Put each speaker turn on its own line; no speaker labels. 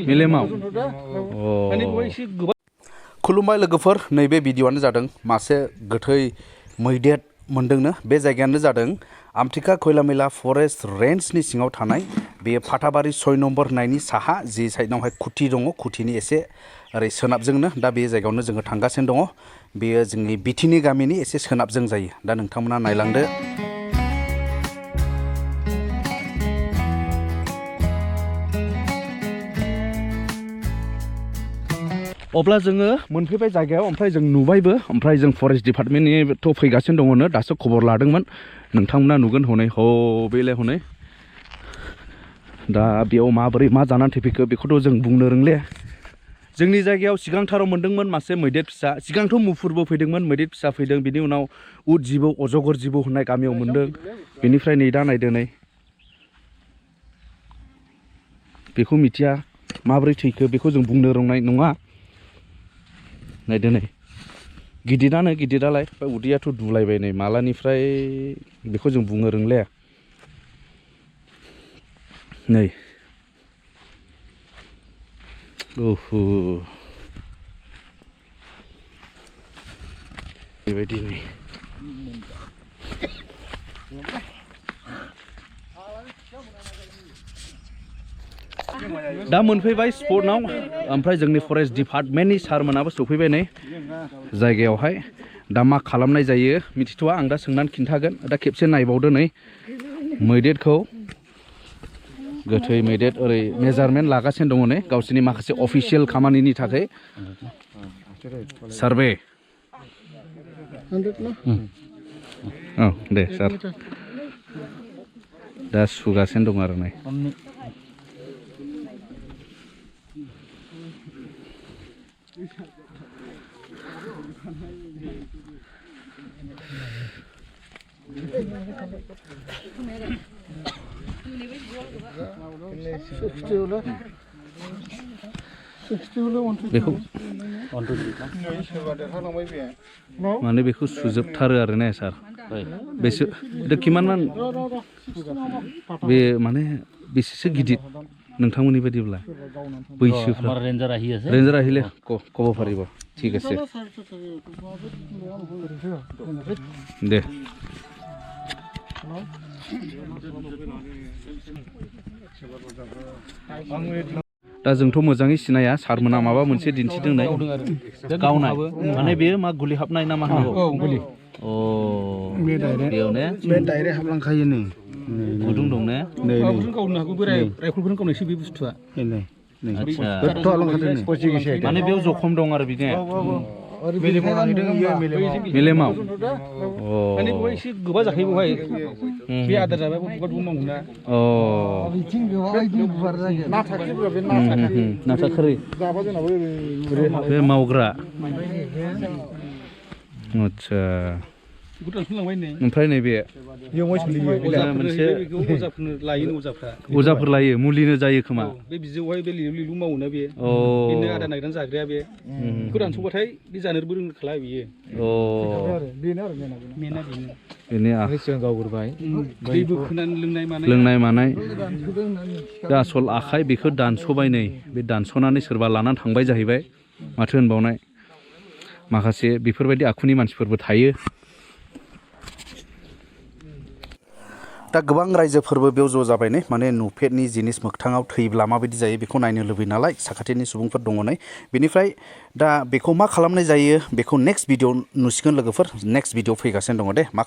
मेलेमाव खुलुमबाय लोगोफोर नैबे भिडिअआनो जादों मासे गोथै मैदेर मोनदोंनो बे जायगायानो जादों आमथिखा खैलामैला फरेस्ट रेन्जनि सिङाव थानाय बे फाथाबारि 6 नम्बर होननायनि साहा जि साइडनावहाय खुथि दङ खुथिनि एसे ओरै सोनाबजोंनो दा बे जायगायावनो जोङो थांगासिनो दङ बेयो जोंनि बिटिनि गामिनि एसे सोनाबजों जायो दा नोंथांमोना नायलांदो अब्ला जोङो मोनफैबाय जायगायाव ओमफ्राय जों नुबायबो ओमफ्राय जों फरेस्ट डिपार्टमेन्टनिथ' फैगासिनो दङनो दासो खबर लादोंमोन नोंथांमोना नुगोन हनै बेलाय हनै दा बेयाव माबोरै मा जानानै फैखो बेखौथ' जों बुंनो रोंले जोंनि जायगायाव सिगांथाराव मोनदोंमोन मासे मैदेर फिसा सिगांथ' मुफुरबो फैदोंमोन मैदेर फिसा फैदों बिनि उनाव उद जिबौ अजगर जिबौ होननाय गामियाव मोनदों बेनिफ्राय नै दा नायदो नै बेखौ मिथिया माबोरै थैखो बेखौ जों बुंनो रोंनाय नङा नायदो नै गिदिरानो गिदिरालाय उदैयाथ' दुलायबाय नै मालानिफ्राय बेखौ जों बुंनो रोंले नै ओहो बेबायदि नै दा मोनफैबाय स्पटआव ओमफ्राय जोंनि फरेस्ट डिपार्टमेन्टनि सारमोनाबो सफैबाय नै जायगायावहाय दा मा खालामनाय जायो मिथिथ'आ आं दा सोंनानै खिन्थागोन दा खेबसे नायबावदो नै मैदेरखौ गोथै मैदेर ओरै मेजारमेन्ट लागासिनो दङ नै गावसोरनि माखासे अफिसियेल खामानिनि थाखाय सार्भे औ दे सार दा सुगासिनो दं आरो नै बेखौ माने बेखौ सुजोबथारो आरो ने सार बेसो किमान बे माने बेसेसो गिदिर नोंथांमोननि बायदिब्ला बैसोफ्रा रेन्जार আহিলে ক'ব পাৰিব ঠিক আছে दे दा जोंथ' मोजाङै सिनाया सारमोना माबा मोनसे दिन्थिदों नै गावनाय माने बेयो मा गुलि हाबनाय ना मा होनांगौ गुलि बेयाव ने बे डाइरेक्ट हाबलांखायो नै गुदुं दं ने गावनो हागौ बोराय राइफलफोरनो गावनायसो बे बुस्थुआ माने बेयाव जखम दं आरो बिदिनो मेलेमाव माने बेवहाय एसे गोबा जाखायो बेवहाय बे आदार जाबाय बुगाद बुंनांगौना नाथाखोरै बे मावग्रा आदसा ओमफ्राय नैबे मोनसे अजाफोर लायो मुलिनो जायो खोमा बे बिजौहाय बे लिलु मावोना बे बेनो आदार नागिरनानै जाग्राया बे बेखौ दानस'बाथाय बे जानोबो रोंखाला बियो बेनो सिगां गावग्रोबाय दै बोखोनानै लोंनाय मानाय दा आसल आखाइ बेखौ दानस'बाय नै बे दानस'नानै सोरबा लानानै थांबाय जाहैबाय माथो होनबावनाय माखासे बेफोरबायदि आखुनि मानसिफोरबो थायो दा गोबां रायजोफोरबो बेयाव ज' जाबाय नै माने नुफेरनि जिनिस मोगथाङाव थैब्ला माबायदि जायो बेखौ नायनो लुबैयो नालाय साखाथिनि सुबुंफोर दङ नै बेनिफ्राय दा बेखौ मा खालामनाय जायो बेखौ नेक्स्ट भिडिअ नुसिगोन लोगोफोर नेक्स्ट भिडिअ फैगासिनो दङ दे मा